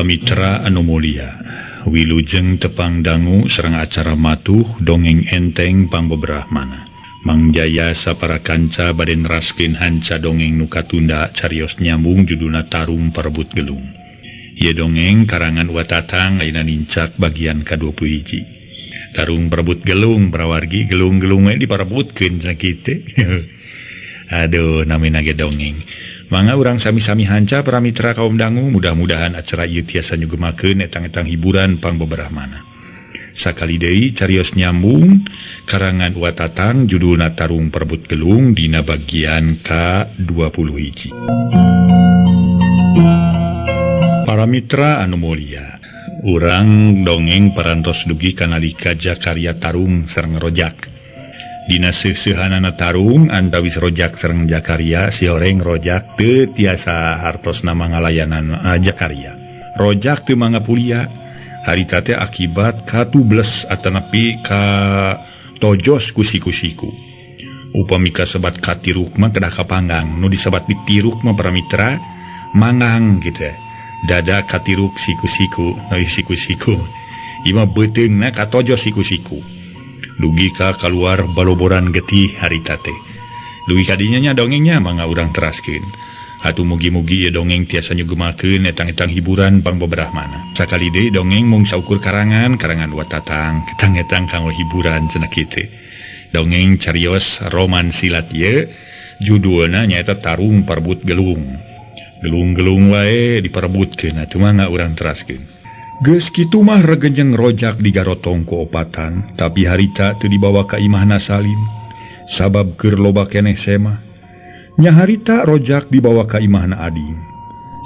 Para mitra anu mulia, wilujeng tepang dangu sareng acara matuh dongeng enteng pangbeberahmana. Mang Jaya sapara kanca bade neraskeun hanca dongeng nu katunda carios nyambung judulna Tarung Parebut Gelung. Ieu dongeng karangan Wa Tatang ayeuna nincak bagian ka-21. Tarung Parebut Gelung parawargi gelung-gelung we diparebutkeun sakitu. Aduh, namina ge dongeng. Mangga urang sami-sami hanca para mitra kaum dangu, mudah-mudahan acara ieu tiasa nyugemakeun etang-etang hiburan pangbeberahmana. Sakali deui carios nyambung karangan Wa Tatang judulna Tarung Parebut Gelung dina bagian ka-21. Para mitra anu mulia, urang dongeng parantos dugi kanalika Jakaria tarung sareng rojak. Dina seusehanana tarung antawis rojak sareng Jakaria si horeng rojak teu tiasa hartosna mangalayanan Jakaria. Rojak teu mangapulia harita teh akibat katubles atanapi ka tojos ku siku-siku. Upami kasebat katiruk mah kedah kapanggang, nu disebat ditiruk mah para mitra mangang gitu. Dada katiruk siku-siku, nu siku-siku. Ieu mah beuteungna katojos siku-siku. Dugi ka kaluar baloboran getih harita teh. Dugi kadinya nya dongengnya mangga urang teraskeun. Atuh mugi-mugi ieu dongeng tiasa nyugemakeun etang-etang hiburan pangbeberahmana. Sakali deui dongeng mung saukur karangan, karangan Wa Tatang, etang-etang kanggo hiburan cenah kitu. Dongeng carios roman silat ieu judulna nyaeta Tarung Parebut Gelung. Gelung-gelung wae diparebutkeun atuh mangga urang teraskeun. Geus kitu mah regenjeng rojak digarotong ku opatan, tapi harita teu dibawa ka imahna Salim. Sabab keur loba keneh semah. Nya harita rojak dibawa ka imahna ading.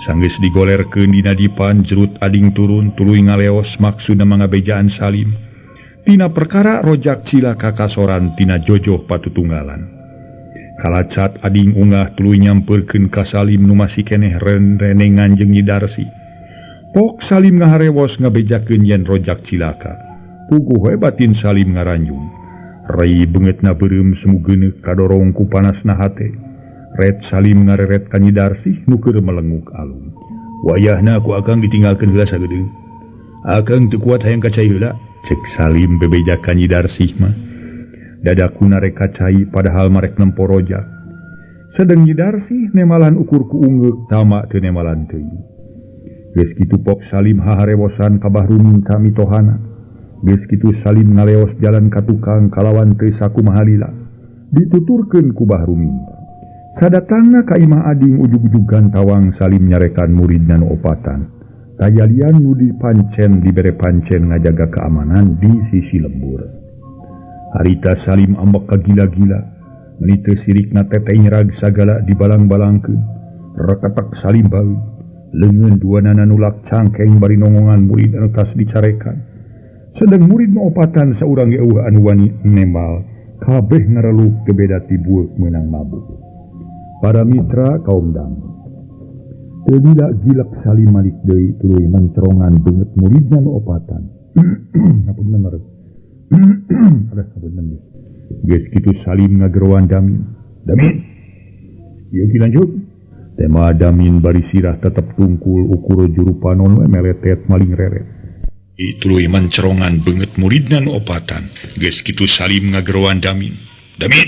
Sanggeus digolerkeun dina dipan jerut ading turun tuluy ngaleos maksudna mangabejaan Salim. Tina perkara rojak cilaka kasoran tina jojoh patutunggalan. Kalacat ading ungah tuluy nyampeurkeun ka Salim nu masih keneh renrenengan jeung Nyi Darsi. Pok Salim ngaharewos ngabejakeun yen rojak cilaka. Puguh we batin Salim ngaranjung. Rai beungeutna beureum semu geuneuk kadorong ku panasna hate. Ret Salim ngareret ka Nyi Darsih nu keur melenguk alung. Wayahna ku akang ditinggalkeun heula sagedeung. Akang teu kuat hayang ka cai heula. Cek Salim bebeja ka Nyi Darsih mah. Dadakuna rek ka cai padahal marek nempo rojak. Sedeng Nyi Darsih nemalan ukur ku ungeuk tama teu nemalan teuing. Geus kitu pok Salim haharewosan ka Bahrumin ka mitohana. Geus kitu Salim ngaleos jalan ka tukang kalawan teu sakumaha lila. Dituturkeun ku Bahrumin. Sadatangna ka imah ading ujug-ujugan tawang Salim nyarekan muridna nu opatan. Kajalian nu dipancen dibere pancen ngajaga keamanan di sisi lembur. Harita Salim ambek kagila-gila, meuni teu sirikna teteh nyerag sagala dibalang-balangkeun. Reketek Salim baeud. Leungeun duanana nulak cangkeng bari nongongan murid anu tas dicarekan. Sedeng murid nu opatan saurang ge eueuh anu wani nembal, kabeh ngareluk teu beda ti bueuk meunang mabuk. Para mitra kaum dangu. Teu lila gilek Salim malik deui tuluy mencerongan beungeut muridna nu opatan. Hapunten mareup. Aduh hapunten. Geus kitu Salim ngageroan Damin. Damin. Ieu ki lanjut. Tema Damin bari sirah tetep tungkul ukur juru panon we meletet maling reret. Tuluy mencerongan beungeut muridna nu opatan. Geus kitu Salim ngageroan Damin. Damin,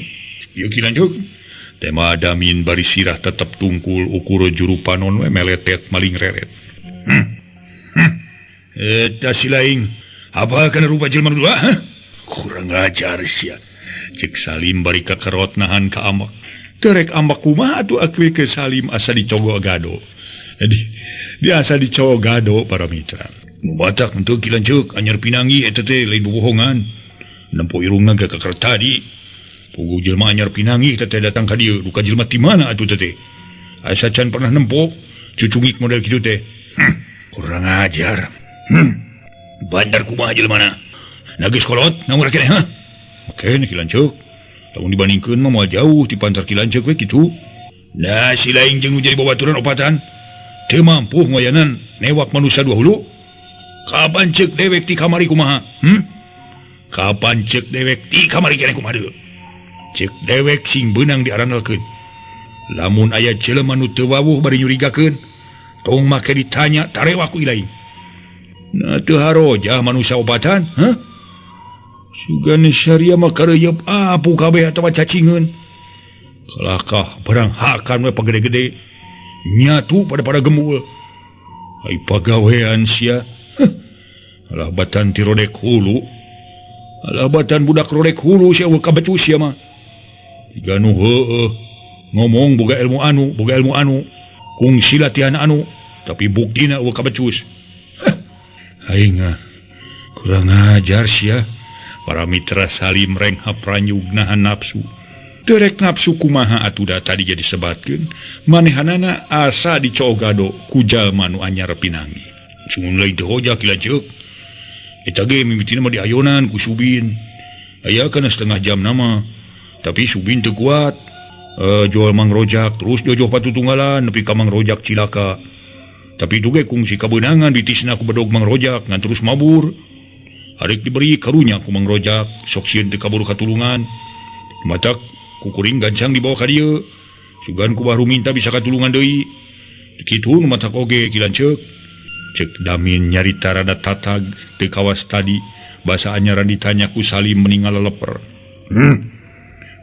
ieu ki lanjut. Tema Damin bari sirah tetep tungkul ukur juru panon we meletet maling reret. Eta si laing, apa kana rupa jelema nu dua, hah? Kurang ajar sia. Cek Salim bari kakerot nahan ka ambek. Terek ambek kumaha atuh akui ke Salim asa dicogo gado. Jadi dia asa dicogo gado para mitra. Nu batak henteu ki lanceuk anyar pinangi eta teh lain bobohongan. Nempo irungna ge kaker tadi. Puguh jelema anyar pinangi eta teh datang ka dieu, duka jelema ti mana atuh teh. Asa can pernah nempo cucungik model kitu teh. Kurang ajar. Bandar kumaha jelemana? Nagis kolot nanggur keneh hah? Oke ki lanceuk. Lamun dibandingkeun mah moal jauh ti pancar ki lanceuk we kitu. Nah si lain jeung nu jadi babaturan opatan teu mampu ngoyanan newak manusia dua hulu. Kapan ceuk dewek ti kamari kumaha? Kapan ceuk dewek ti kamari keneh kumaha deui? Ceuk dewek sing beunang diarandalkeun. Lamun aya jelema nu teu wawuh bari nyurigakeun, tong make ditanya tarewak ku ilaing. Teu harojah manusia obatan, hah? Sugan syariah mah kareuyeub apu kabeh atawa cacingeun. Kalakah barang hakan we pagede-gede. Nyatu pada gemul. Ai pagawean sia. Alah batan ti rodek hulu. Alah batan budak rodek hulu sia eueuh kabecus sia mah. Tiga nu heueuh ngomong boga ilmu anu, kungsi latihan anu, tapi buktina eueuh kabecus. Aing kurang ajar sia. Para mitra Salim rengha pranyug nahan nafsu. Terek nafsu kumaha atuh da tadi jadi sebatkeun manehanana asa dicogado ku jalma nu anyar pinangi. Sun lain teh hojak kilaceuk. Eta ge mimitina mah diayonan ku Subin. Aya kana setengah jam nama. Tapi Subin teu kuat. Jual Mang Rojak terus jojoh patutunggalan nepi ka Mang Rojak cilaka. Tapi duge kungsi kabeunangan ditisna ku bedog Mang Rojak ngan terus mabur. Arek diberi karunya ku Mang Rojak sok sieun teu kaburu katulungan. Matak kukuring gancang dibawa ka dieu. Sugan ku baru minta bisa katulungan deui. Kitu nu matak oge kilanceuk. Cek Damin nyarita rada tatag teu kawas tadi basa anyaran ditanya ku Salim meninggal leper.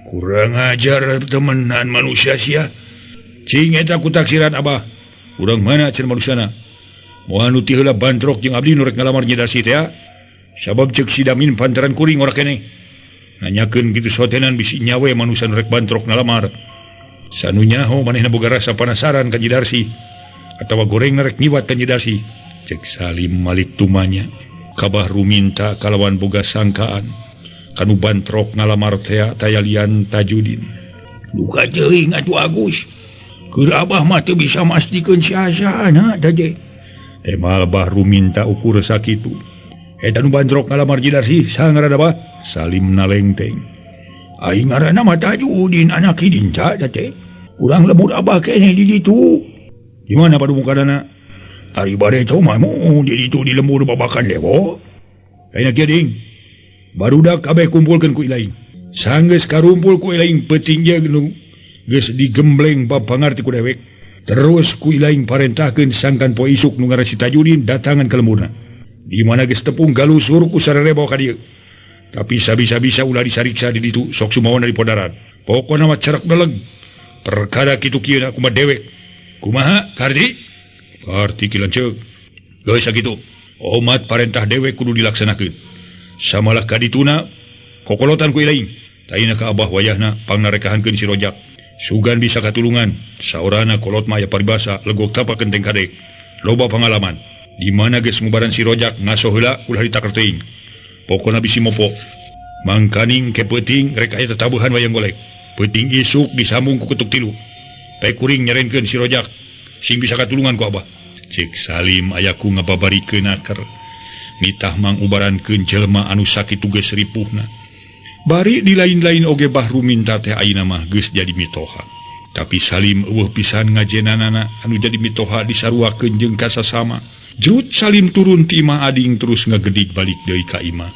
Kurang ajar temenan manusia sia. Cing eta ku taksiran abah. Urang mana cenah manusiana? Moal nu ti heula bantrok jeung abdi nu rek ngalamar Nyi Darsi teh. Sabab cek si Damin pantaran kuring ora keneh. Nanyakeun kitu sotenan bisi nyawe manusia nu rek bantrok ngalamar. Sanu nyaho manehna boga rasa panasaran ka Nyi Darsi atawa goreng rek nyiwat ka Nyi Darsi. Cek Salim malik tumanya. Kabah ruminta kalawan boga sangkaan kanu bantrok ngalamar tea tayalian Tajudin. Duka teuing atuh Agus. Keur abah mah teu bisa mastikeun sia-siana da ge. Temal bah ruminta ukur sakitu. Eta nu bantrok ngalamar Nyi Darsi saha ngaranna bah? Salim nalengteng. Aing ngaranna mah Tajudin anak Hidin ca teh. Urang lembur abah keneh di ditu. Di mana padumukanana? Ari bare teh mah di ditu di lembur babakan lewo. Ayeuna kieu ding. Barudak kabeh kumpulkeun ku ilaing. Sanggeus karumpul ku ilaing peuting ge nu geus digembleng bab pangarti ku dewek. Terus ku ilaing parentahkeun sangkan poe isuk nu ngaran si Tajudin datangan ka lemburna. Di mana geus tepung galusur ku sarerebo ka dieu. Tapi sabisa-bisa ulah disariksa di ditu sok sumawana di podaran. Pokona mah cerek beleg. Perkara kitu kieu kumaha dewek. Kumaha Karti? Karti ki lanceuk. Geus sakitu. Omat parentah dewek kudu dilaksanakeun. Samalah kadituna kokolotan ku ilaing. Taina ka abah wayahna pangnarekaan si Rojak. Sugan bisa katulungan. Saorana kolot mah aya paribasa legok tapa kenteng kadek. Loba pangalaman. Di mana geus mubaran si Rojak ngaso heula ulah ditaker teuing. Pokona bisi mopo. Mangkaning ke peuting rek aya tatabuhan wayang golek. Peuting isuk disambung ku ketuk tilu. Pae kuring nyerenkeun si Rojak sing bisa katulungan ku abah. Cek Salim ayaku ngababarikeun aker. Nitah mangubarankeun jelema anu sakitu geus ripuhna. Bari di lain-lain oge Bahru minta teh ayeuna mah geus jadi mitoha. Tapi Salim eueuh pisan ngajenanana anu jadi mitoha disaruakeun jeung kasasama. Jrut Salim turun ti imah ading terus ngagedig balik deui ka imah.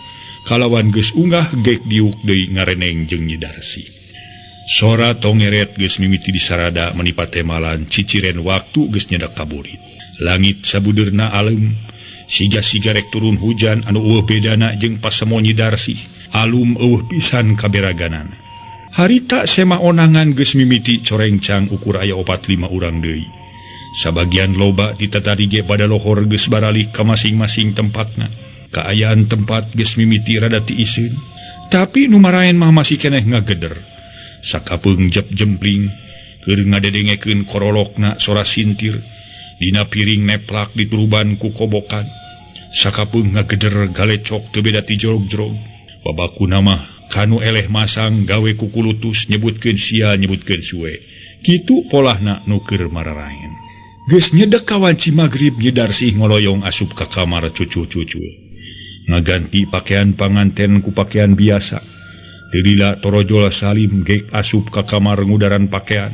Kalawan geus unggah gek diuk deui ngareneng jeung Nyi Darsi. Sora tongeret geus mimiti disarada menipa temalan ciciren waktu geus nyedak kaburit. Langit sabudeurna alem. Siga-siga rek turun hujan anu eueuh bedana jeung pasemo Nyi Darsi. Alum eueuh pisan kaberaganana. Harita sema onangan geus mimiti corengcang ukur aya 4-5 urang deui. Sabagian loba ditatari ge pada lohor geus baralih ka masing-masing tempatna. Kaayaan tempat geus mimiti rada tiiseun. Tapi nu maraen mah masih keneh ngageder. Sakapeung jep jempling keur ngadedengekeun korolokna sora sintir. Dina piring neplak dituruban ku kobokan. Sakapeung ngageder galecok teu beda ti jorog-jorog. Babakuna mah kanu eleh masang gawe kukulutus nyebutkeun sia nyebutkeun suwe. Kitu polahna nu keur mararaen. Geus nyedek kawanci magrib Nyi Darsih ngoloyong asup ka kamar cucu-cucu. Ngaganti pakaian panganten ku pakaian biasa. Teu lila torojol Salim gek asup ka kamar ngudaran pakaian.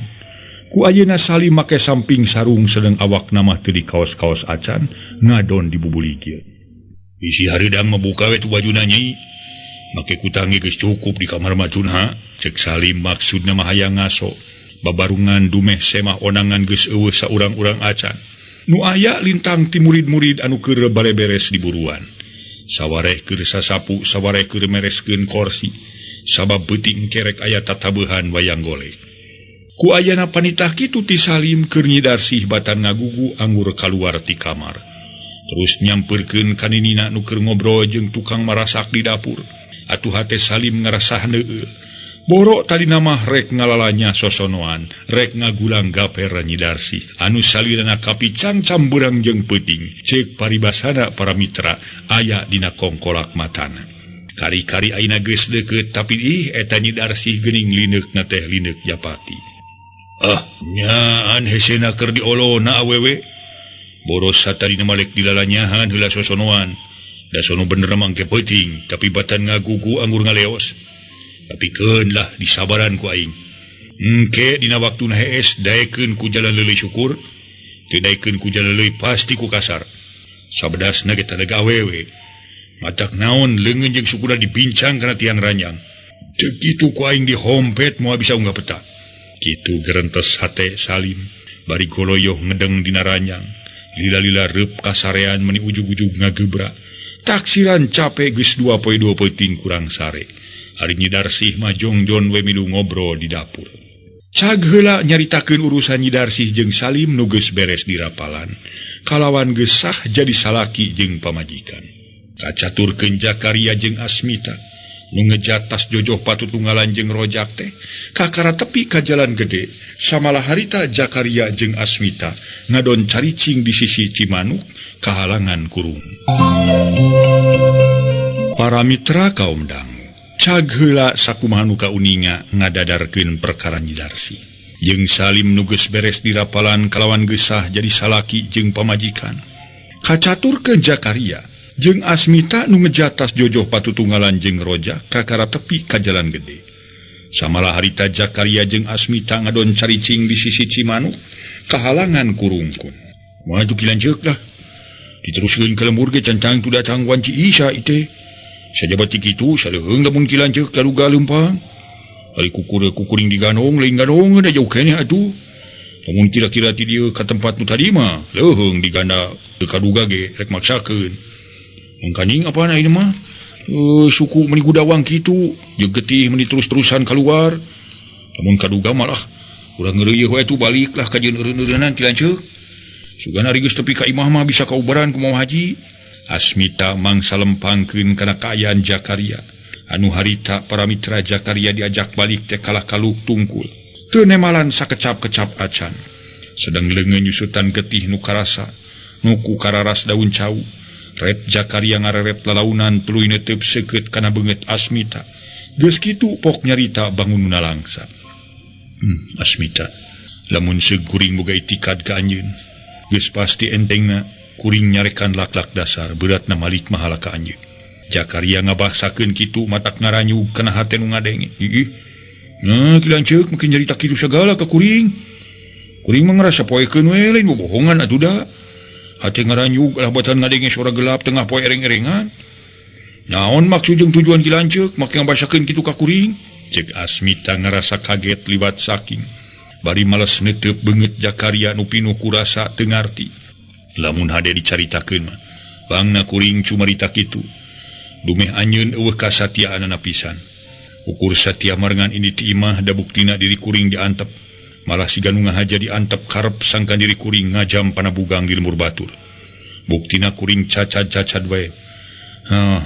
Ku ayeuna Salim make samping sarung sedeng awakna mah teu dikaos-kaos acan ngadon dibubulikieun. Isi hareudang mah buka we tu bajuna Nyai. Make kutangi geus cukup di kamar macunha. Cek Salim maksudna mah hayang ngaso. Babarungan dumeh semah onangan geus eueuh saurang-urang acan. Nu aya lintang ti murid-murid anu keur baleberes di buruan. Sawareh keur sasapu, sawareh keur mereskeun korsi, sabab beuting kerek aya tatabehan wayang golek. Ku ayana panitah kitu ti Salim keur Nyi Darsih batan ngagugu anggur kaluar ti kamar. Terus nyamperkeun ka ninina nu keur ngobrol jeung tukang marasak di dapur. Atuh hate Salim ngarasa handeueul. Borok tadi nama rek ngalalanya sosonoan, rek ngagulang gaper Nyi Darsih. Anu salirana kapicangcam beurang jeung peuting, ceuk paribasana para mitra aya dina kongkolak matana. Kari-kari ayeuna geus deukeut tapi ih eta Nyi Darsih geuning lineukna teh lineuk japati. Ah, nyaan hesena keur diolona awewe. Boros satadina malek dilalanyahan heula sosonoan. Da sono bener mangke peuting, tapi batan ngagugu anggur ngaleos. Tapi keun lah disabaran ku aing. Engke dina waktuna hees daekeun ku jalan leuleui syukur, teu daekeun ku jalan leuleui pasti ku kasar. Sabedasna ge tanaga awewe. Matak naon leungeun jeung sukuna dibincang kana tiang ranjang. Teu kitu ku aing dihompet moal bisa unggah peta. Kitu gerentes hate Salim bari goloyoh ngedeng dina ranjang. Lila-lila reup kasarean meni ujug-ujug ngagebra. Taksiran capek geus 2 poe 2 peuting kurang sare. Ari Nyi Darsih mah jongjon we milu ngobrol di dapur. Cag heula nyaritakeun urusan Nyi Darsih jeung Salim nu geus beres dirapalan. Kalawan geus sah jadi salaki jeung pamajikan. Kacaturkeun Jakaria jeung Asmita nu ngejatas jojoh patutunggalan jeung rojak teh kakara tepi ka jalan gede. Samalah harita Jakaria jeung Asmita ngadon caricing di sisi Cimanuk kahalangan kurung. Para mitra kaum dangu, cag heula sakumaha nu kauninga ngadadarkeun perkara Nyi Darsih jeung Salim nu geus beres dirapalan kalawan geusah jadi salaki jeung pamajikan. Kacaturkeun Jakaria jeung Asmita nu ngejatas jojoh patutunggalan jeung rojak kakara tepi ka jalan gede. Samalah harita Jakaria jeung Asmita ngadon caricing di sisi Cimanuk kahalangan kurungkun. Maju ki lanceuk lah. Diteruskeun ka lembur ge cancang tu datang wanci Isa ite. Sajabat kitu saleuheung lamun ki lanceuk kaluga leumpang. Ari kukur kukuring diganong lain ganong da jauh keneh atuh. Lamun kira-kira ti dieu ka tempat nu tadi mah leuheung diganda teu kaduga ge rek maksakeun. Mangkaning apana ieu mah? Suku meni gudawang kitu, jeung getih meni terus-terusan keluar. Lamun kaduga malah urang ngeureuyeuh we atuh baliklah ka jeung eureun-eureunan ti lanceuk. Sugan ari geus tepi ka imah mah bisa kaubaran ku Mama Haji. Asmita mangsa lempangkeun kana kaayaan Jakaria. Anu harita para mitra Jakaria diajak balik teh kalah kaluk tungkul. Teu nemalan sakecap-kecap acan. Sedang leungeun nyusutan getih nu karasa, nu ku kararas daun cau. Rep Jakaria ngarerep lalaunan tuluy netep seukeut kana beungeut Asmita. Geus kitu pok nyarita bangunna langsa. Asmita, lamun seug kuring boga itikad ka anjeun, geus pasti entengna kuring nyarekan lak-lak dasar beratna malik mahala ka anjeun. Jakaria ngabahsakeun kitu matak ngaranyug kana hate nu ngadenge. Iih. Nah, ki lanceuk mungkin nyarita kitu sagala ka kuring. Kuring mah ngarasa poekeun we lain bobohongan atuh da. Hate ngaranyug lah batan ngadenge sora gelap tengah poe ereng-erengan. Naon maksud jeung tujuan ki lanceuk make ngabasakeun kitu ka kuring? Cek Asmita ngarasa kaget liwat saking. Bari males netep beungeut Jakaria nu pinuh kurasa teu ngarti. Lamun hade dicaritakeun mah, bangna kuring cumarita kitu. Dumeh anjeun eueuh kasatiaanana pisan. Ukur satia marengan ini ti imah da buktina diri kuring diantep. Malah siga nu ngahaja diantep karep sangkan diri kuring ngajam panabugang di lembur batur. Buktina kuring cacad-cacad wae. Hah,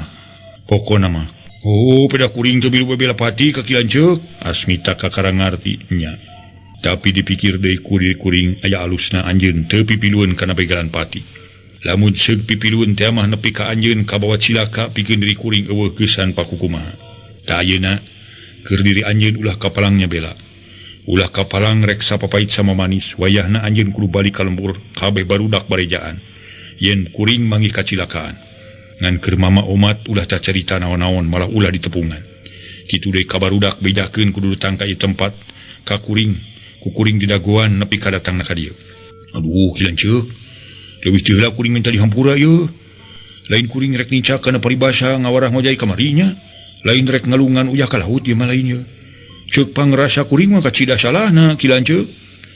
pokona mah. Oh, peda kuring teu milu bebela pati ka ki lanceuk. Asmita kakara ngarti nya. Tapi dipikir deui ku diri kuring aya alusna anjeun teu pipilueun kana begalan pati. Lamun seug pipilueun teh mah nepi ka anjeun kabawa cilaka pikeun diri kuring eueuh geusan pakukumaha. Ta ayeuna keur diri anjeun ulah kapalangnya bela. Ulah kapalang rek sapapait sama manis, wayahna anjeun kudu balik ka lembur kabeh barudak barejaan. Yen kuring manggih kacilakaan. Ngan keur mama omat ulah cacarita naon-naon malah ulah ditepungan. Kitu deui ka barudak bejakeun kudu datang ka ieu tempat ka kuring, ku kuring didagoan nepi ka datangna ka dieu. Aduh, ki lanceuk. Leuwih teu heula kuring minta dihampura ieu. Lain kuring rek nincak kana paribasa ngawarah ngojay kamarinya. Lain rek ngalungan uyah ka laut ieu mah lain ieu. Ceuk pangrasa kuring mah kacida salahna ki lanceuk.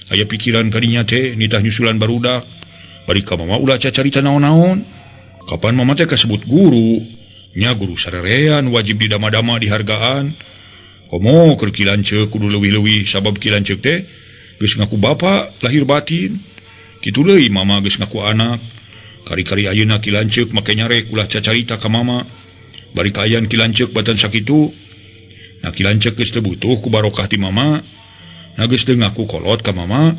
Aya pikiran kadinya teh nitah nyusulan barudak. Bari ka mama ulah cacarita naon-naon. Kapan mama teh kasebut guru? Nya guru sarerean wajib didama-dama dihargaan. Komo keur Ki Lanceuk kudu leuwih-leuwih sabab Ki Lanceuk teh geus ngaku bapa lahir batin. Kitu deui mama geus ngaku anak. Kari-kari ayeuna Ki Lanceuk make nyarek ulah cacarita ka mama. Bari kaayaan Ki Lanceuk batan sakitu. Nah Ki Lanceuk geus teu butuh ku barokah ti mama. Nah geus teu ngaku kolot ka mama.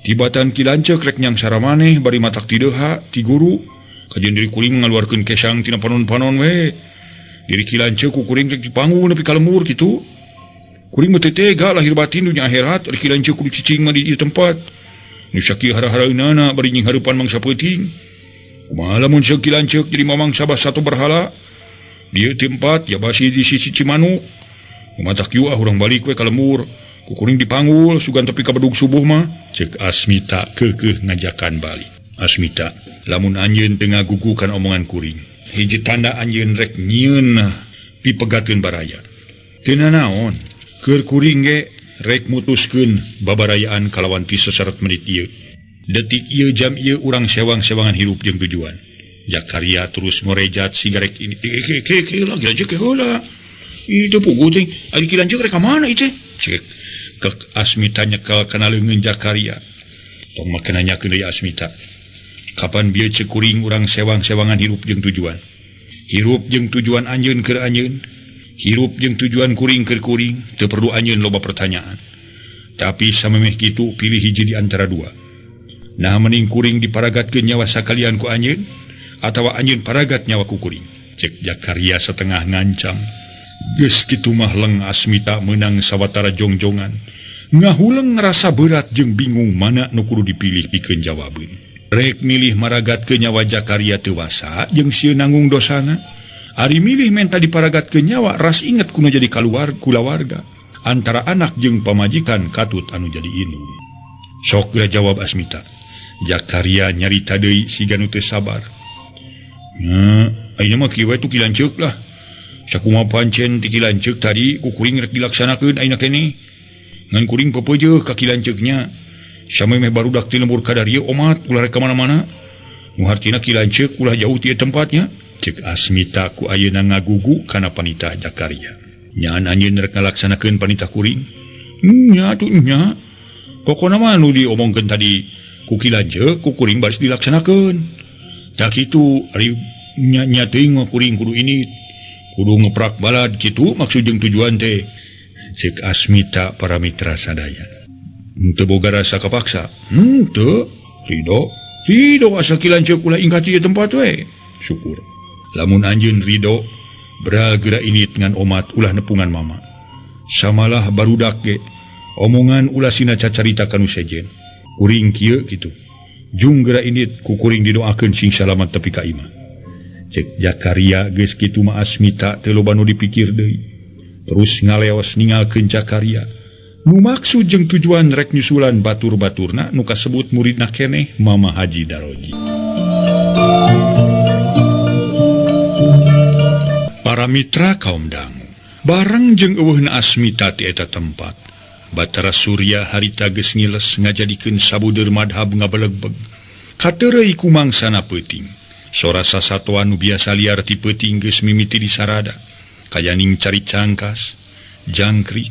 Tibatan Ki Lanceuk rek nyangsara maneh bari matak ti deha ti guru. Kajian diri kuring ngaluarkeun kesang tina panon-panon we. Diri Ki Lanceuk ku kuring rek dipanggung nepi ka lembur kitu. Kuring mah teu tega lahir batin dunya akhirat ari Ki Lanceuk kudu cicing mah di ieu tempat. Nu sakieu hara-haraeunana bari nying hareupan mangsa peuting. Kumaha lamun seuk Ki Lanceuk jadi mamangsa satu berhala. Di ieu tempat ya basi di sisi Cimanuk. Matak kieu ah urang balik we ka lembur. Ku kuring dipanggul sugan tepi ka bedug subuh mah. Ceuk Asmita keukeuh ngajakan balik. Asmita, lamun anjeun teu ngagugukan omongan kuring, hiji tanda anjeun rek nyieun pipegateun baraya. Teu nanaon, keur kuring ge rek mutuskeun babarayaan kalawan ti seseret menit ieu. Detik ieu jam ieu urang sewang-sewangan hirup jeung tujuan. Jakaria terus ngorejat sigarek ini. Ke lagi aja ke heula. Itu puguh teh, ari Ki Lanceuk rek ka mana ieu teh? Cek ke Asmita nyekel kana leungeun Jakaria. Tong make nanyakeun deui Asmita. Kapan bieu ceuk kuring urang sewang-sewangan hirup jeung tujuan. Hirup jeung tujuan anjeun keur anjeun, hirup jeung tujuan kuring keur kuring, teu perlu anjeun loba pertanyaan. Tapi samemeh kitu pilih hiji di antara dua. Nah mending kuring diparagatkeun nyawa sakalian ku anjeun atawa anjeun paragat nyawa ku kuring. Cek Jakaria setengah ngancam. Geus kitu mah leng Asmita meunang sawatara jongjongan. Ngahuleng ngerasa berat jeung bingung mana nu kudu dipilih pikeun jawabeun. Rek milih maragatkeun nyawa Jakaria teu wasa jeung sieun nanggung dosana. Ari milih menta diparagatkeun nyawa ras inget kuno jadi kaluar kulawarga. Antara anak jeung pamajikan katut anu jadi indung. Sok geura jawab Asmita. Jakaria nyarita deui siga nu teu sabar. Nya, ayeuna mah kieu we tu Ki Lanceuk lah. Sakumaha pancen ti Ki Lanceuk tadi ku kuring rek dilaksanakeun ayeuna keneh. Ngan kuring pepeujeuh ka Ki Lanceuknya. Samemeh barudak ti lembur kadarieu omat ulah rek ka mana-mana. Nu hartina Ki Lanceuk ulah jauh ti tempatnya. Cek Asmita ku ayeuna ngagugu kana panitah Jakaria. Nyaan anjeun rek ngalaksanakeun panitah kuring. Nya atuh nya. Pokona mah nu diomongkeun tadi ku Ki Lanceuk ku kuring baris dilaksanakeun. Tah kitu ari nya nya teuing mah kuring kudu ini kudu ngeprak balad kitu maksud jeung tujuan teh. Cek Asmita para mitra sadaya. Henteu boga rasa kapaksa. Henteu, ridho. Ridho asa Ki Lanceuk ulah ingkat ieu tempat we. Syukur. Lamun anjeun ridho, bra geura init ngan omat ulah nepungan mama. Samalah barudak ge, omongan ulah sina cacarita ka nu sejen. Kuring kieu kitu. Jung geura init ku kuring didoakeun sing salamat tepi ka imah. Cek Jakaria geus kitu mah Asmita teu loba nu dipikir deui. Terus ngaleos ningalkeun Jakaria. Nu maksud jeung tujuan rek nyusulan batur-baturna nu kasebut muridna keneh Mama Haji Daroji. Para mitra kaum dangu, bareng jeung eueuhna Asmita ti eta tempat. Batara Surya harita geus ngiles ngajadikeun sabudeur madhab ngabelegbeg. Kateureuy ku mangsana peuting. Sora sasatoan nu biasa liar ti peuting geus mimiti disarada. Kayaning cari cangkas, jangkrik,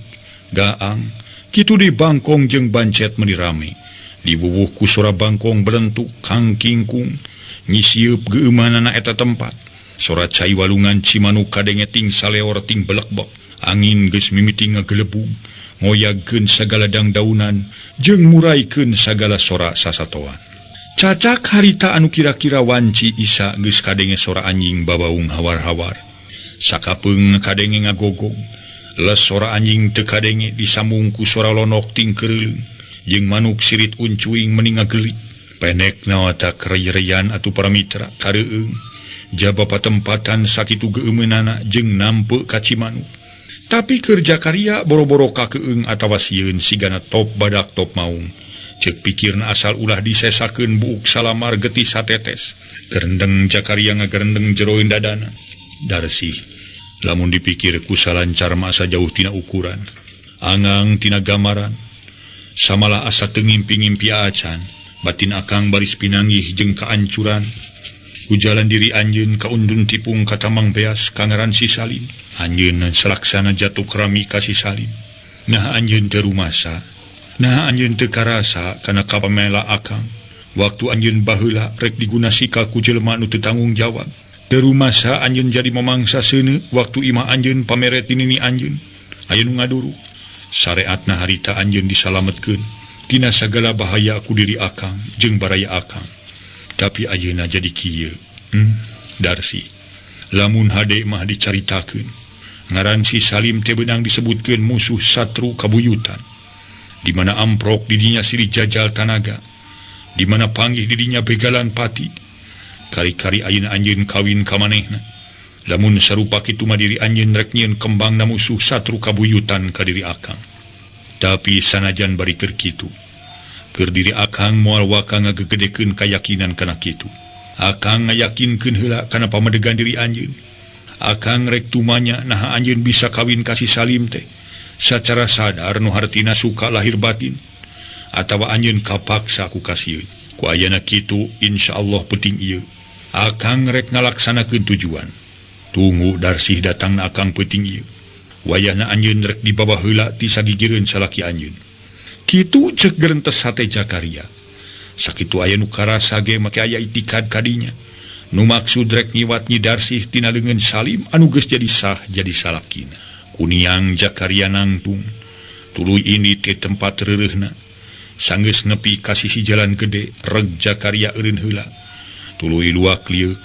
gaang, kitu di bangkong jeung bancet meuni rame. Diwuwuh ku sora bangkong belentuk kangkingkung, nyisieup geumanana eta tempat. Sora cai walungan Cimanuk kadenge ting saleor ting belekbek. Angin geus mimiti ngagelebug, ngoyagkeun sagala dangdaunan jeung muraikeun sagala sora sasatoan. Cacak harita anu kira-kira wanci isa geus kadenge sora anjing babaung hawar-hawar. Sakapeung kadenge ngagogog. Les sora anjing teu kadenge disambung ku sora lonok ting keureuleung jeung manuk sirit uncuing meni ngagelit. Pendek nawata kereyreyan atuh para mitra kareueung. Jaba patempatan sakitu geumeunana jeung nampe ka Cimanuk. Tapi keur Jakaria boro-boro kakeung atawa sieun sigana top badak top maung. Ceuk pikirna asal ulah disesakeun buuk salamar getih satetes. Gerendeng Jakaria ngagerendeng jeroeun dadana. Darsih lamun dipikir ku salancar masa jauh tina ukuran, angang tina gambaran, samalah asa teu ngimpi-ngimpi acan. Batin akang baris pinanggih jeung kaancuran. Ku jalan diri anjeun kaundun tipung katamang beas kangaran si Salim. Anjeun salaksana jatuh kerami ka si Salim. Nah anjeun teu rumasa, nah anjeun teu karasa kana kapamela akang. Waktu anjeun baheula rek digunasika ku jelema nu teu tanggung jawab. Teu rumasa anjeun jadi mamangsa seuneu waktu imah anjeun pamere ti nini anjeun. Aya nu ngaduruk. Sareatna harita anjeun disalametkeun tina sagala bahaya ku diri akang jeung baraya akang. Tapi ayeuna jadi kieu. Darsi. Lamun hade mah dicaritakeun. Ngaran si Salim teh beunang disebutkeun musuh satru kabuyutan. Di mana amprok didinya silih jajal tanaga. Di mana panggih didinya begalan pati. Kari-kari ayeuna anjeun kawin ka manehna. Lamun sarupa kitu mah diri anjeun rek nyieun kembangna musuh satru kabuyutan ka diri akang. Tapi sanajan bari keur kitu, keur diri akang moal waka ngagegedekeun kayakinan kana kitu. Akang ngayakinkeun heula kana pamadegan diri anjeun. Akang rek tumanya naha anjeun bisa kawin ka si Salim teh sacara sadar nu hartina suka lahir batin atawa anjeun kapaksa ku kasieun. Ku ayana kitu insyaallah penting ieu. Akang rek ngalaksanakeun tujuan. Tunggu Darsih datangna akang penting ieu. Wayahna anjeun rek dibawa heula ti sagigireun salaki anjeun. Kitu cek gerentes hate Jakaria. Sakitu aya nu karasa ge make aya itikad kadinya. Nu maksud rek ngiwat Nyi Darsih tina leungeun Salim anu geus jadi sah jadi salakina. Kuniang Jakaria nangtung. Tuluy ini teh tempat reureuhna. Sanggeus nepi ka sisi jalan gede, reg Jakaria eureun heula. Tuluy luak lieuk,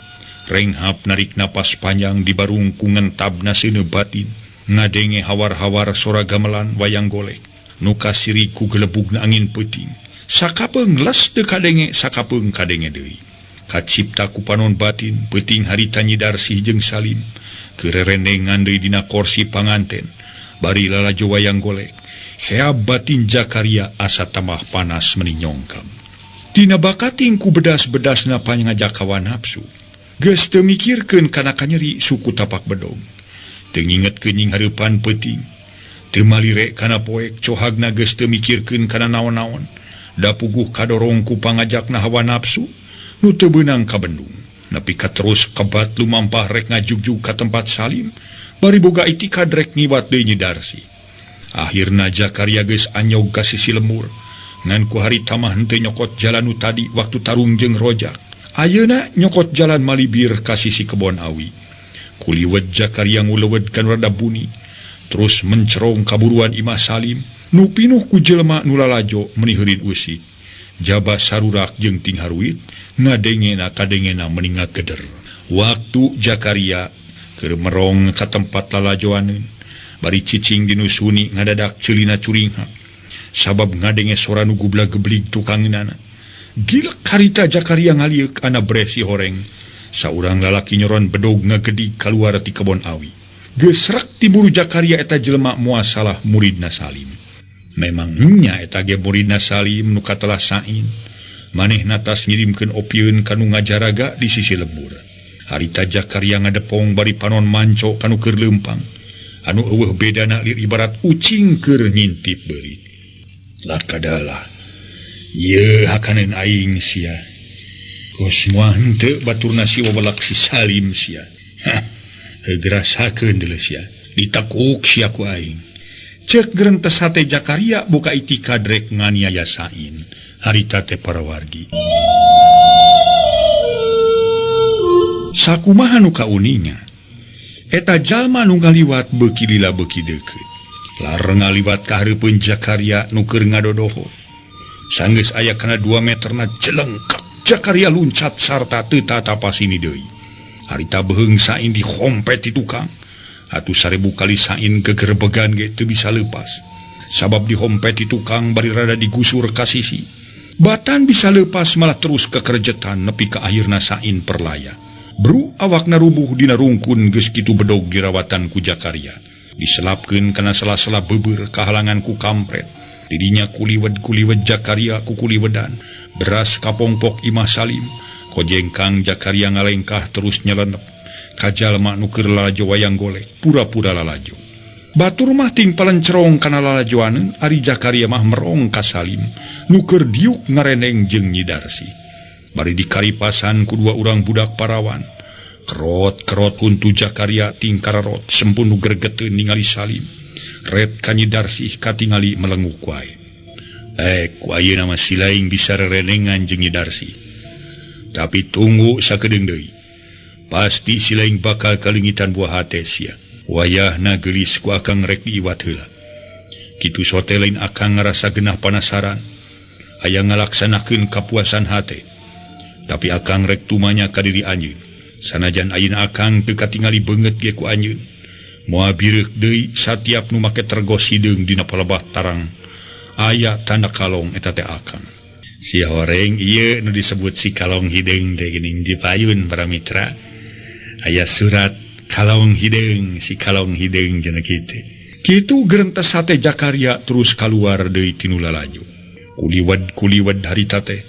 renghap narik napas panjang di barung ku ngentabna seuneu batin. Ngadenge hawar-hawar sora gamelan wayang golek. Nu kasiri ku gelebugna angin peuting. Sakapeung les teu kadenge, sakapeung kadenge deui. Kacipta ku panon batin, peuting harita Nyi Darsih jeung Salim. Kererendengan deui dina korsi panganten, bari lalajo wayang golek. Hea batin Jakaria asa tambah panas meni nyongkam. Tina bakating ku bedas-bedasna pangajak hawa nafsu. Geus teu mikirkeun kana kanyeri suku tapak bedog. Teu ngingetkeun nying hareupan peuting. Teu malire kana poek cohagna geus teu mikirkeun kana naon-naon. Da puguh kadorong ku pangajakna hawa nafsu nu teu beunang ka bendung. Nepi ka terus kebat lumampah rek ngajugjug ka tempat Salim, bari boga itikad rek ngiwat deui Nyi Darsih. Akhirna Jakaria geus anyog ka sisi lemur. Ngan ku harita mah henteu nyokot jalan nu tadi waktu tarung jeung rojak. Ayeuna nyokot jalan malibir ka sisi kebon awi. Kuliwet Jakaria ngulewet kan rada buni. Terus mencerong kaburuan imah Salim, nu pinuh ku jelema nu lalajo meni heurin usik. Jaba sarurak jeung ting haruit, ngadengena kadengena meni ngageder. Waktu Jakaria keur merong ka tempat lalajoaneun, bari cicing dinu suni ngadadak ceulina curingha. Sabab ngadenge sora nu gublag-geblig tukangeunana. Gilek harita Jakaria ngalieuk ana bresi horeng. Saurang lalaki nyoron bedog ngagedig kaluar ti kebon awi. Geus rek tiburu Jakaria eta jelema muasalah muridna Salim. Memang nya eta ge muridna Salim nu katelah sain. Manehna tas ngirimkeun opieun ka nu ngajaraga di sisi lembur. Harita Jakaria ngadepong bari panon manco ka nu keur leumpang. Anu eueuh bedana lir ibarat ucing keur ngintip beurit. Lakadalah. Ieu hakaneun aing sia. Kos moal henteu baturna si wawelak si Salim sia. Hah. Gerasakeun deuleu sia. Ditekuk sia ku aing. Cek gerentes hate Jakaria buka itikad rek nganiaya sain. Harita teh para wargi. Sakumaha nu kauninga? Eta jalma nu ngaliwat beuki lila beuki deukeut. Lar ngaliwat ka hareupeun Jakaria nu keur ngadodoho. Sanggeus aya kana 2 meterna jelengkak. Jakaria luncat sarta teu tatapasini deui. Harita beheung sain dihompet ti tukang. Atuh 1000 kali sain gegerbegan ge teu bisa leupas. Sabab dihompet ti tukang bari rada digusur ka sisi. Batan bisa leupas malah terus kekerjetan nepi ka akhirna sain perlaya. Bru awakna rubuh dina rungkun geus kitu bedog dirawatan ku Jakaria. Diselapkeun kana sela-sela beubeur kahalangan ku kampret. Tidinya kuliwed-kuliwed Jakaria ku kuliwedan. Beras kapongpok imah Salim. Kojengkang Jakaria ngalengkah terus nyelenep. Kajalma nu keur lalajo wayang golek, pura-pura lalajo. Batur mah ting palencerong kana lalajoaneun, ari Jakaria mah merong ka Salim nu keur diuk ngareneng jeung Nyi Darsi. Bari dikaripasan ku dua urang budak parawan. Kerot-kerot huntu Jakaria ting kararot sempun nu gregeteun ningali Salim. Ret ka Nyi Darsih katingali melenguk wae. Ku ayeuna mah silaing bisa rerenengan jeung Nyi Darsih. Tapi tunggu sakedeung deui. Pasti silaing bakal kalingitan buah hate sia. Wayahna geulis ku akang rek diiwat heula. Kitu sote lain akang ngarasa genah panasaran. Aya ngalaksanakeun kapuasan hate. Tapi akang rek tumanya ka diri anjeun. Sanajan ayeuna akang teu katingali beungeut ge ku anjeun. Moal bireuk deui satiap nu make tergos hideung dina palebah tarang. Aya tanda kalong eta teh akang. Si horeng ieu nu disebut si kalong hideung teh geuning di payun para mitra. Aya surat kalong hideung, si kalong hideung cenah kitu. Kitu gerentes hate Jakaria terus kaluar deui tinu lalajo. Kuliwad-kuliwad harita teh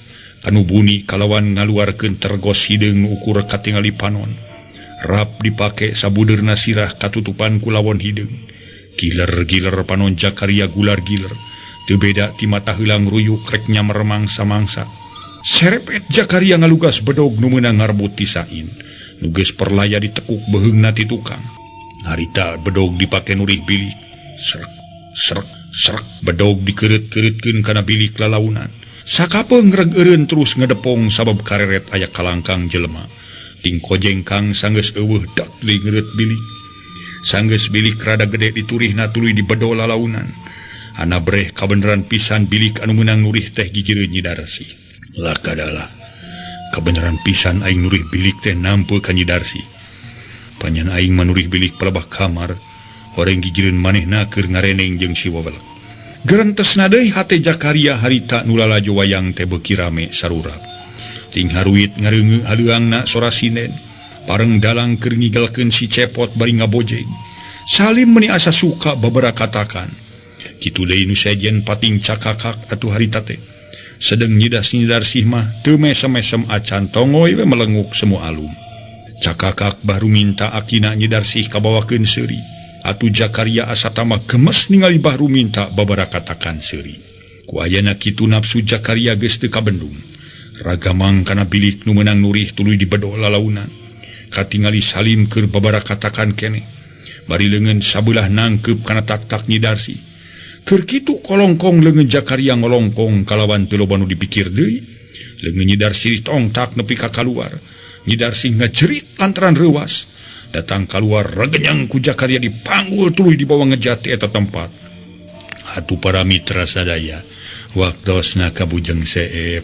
anu buni kalawan ngaluarkeun tergos hideung nu ukur katingali panon. Rap dipake sabudeurna sirah katutupan ku lawon hideung. Giler-giler panon Jakaria gular-giler. Teu beda ti mata heulang ruyuk rek nyamer mangsa-mangsa. Serepet Jakaria ngalugas bedog nu meunang ngarbut ti Sain. Nu geus perlaya ditekuk beheungna ti tukang. Harita bedog dipake nurih bilik. Srek srek srek bedog dikeureut-keureutkeun kana bilik lalaunan. Sakapeung ngreg eureun terus ngedepong sabab kareret aya kalangkang jelema. Ting kojengkang sanggeus eueuh dak deui ngeureut bilik. Sanggeus bilik rada gede diturihna tuluy dibedo lalaunan. Ana breh kabeneran pisan bilik anu meunang nurih teh gigireun Nyi Darsi. Lakadalah kabeneran pisan aing nurih bilik teh nampe ka Nyi Darsi. Panyan aing manurih bilik palebah kamar, horeng gigireun manehna keur ngareneng jeung si wawelek. Gerentesna deui hate Jakaria harita nu lalajo wayang teh beuki rame sarurap. Ting haruit ngareungeung haleuangna sora sinden. Pareng dalang keur ngigelkeun si Cepot bari ngabojeng. Salim meuni asa suka babarakatakan. Kitu deui nu sejen pating cakakak atuh harita teh. Sedeng nyidas Nyi Darsih mah teu mesem-mesem acan tongoy we melenguk semua alum. Cakakak baru minta akina Nyi Darsih kabawakeun seuri. Atuh Jakaria asa tambah gemes ningali Bahru minta babarakatakan seuri. Ku ayana kitu nafsu Jakaria geus teu kabendung. Ragamang kana bilik nu meunang nurih tuluy dibedo lalaunan. Katingali Salim keur babarakatakan keneh. Bari leungeun sabelah nangkeup kana tak-tak Nyi Darsih. Keur kitu kolongkong leungeun Jakaria ngolongkong kalawan teu loba nu dipikir deui. Leungeun Nyi Darsih ditongtak nepi ka kaluar. Nyi Darsih ngajerit lantaran reuas. Datang kaluar regenyang ku Jakaria dipanggul tuluy dibawa ngejati eta tempat. Atuh para mitra sadaya, waktosna kabujeng seep.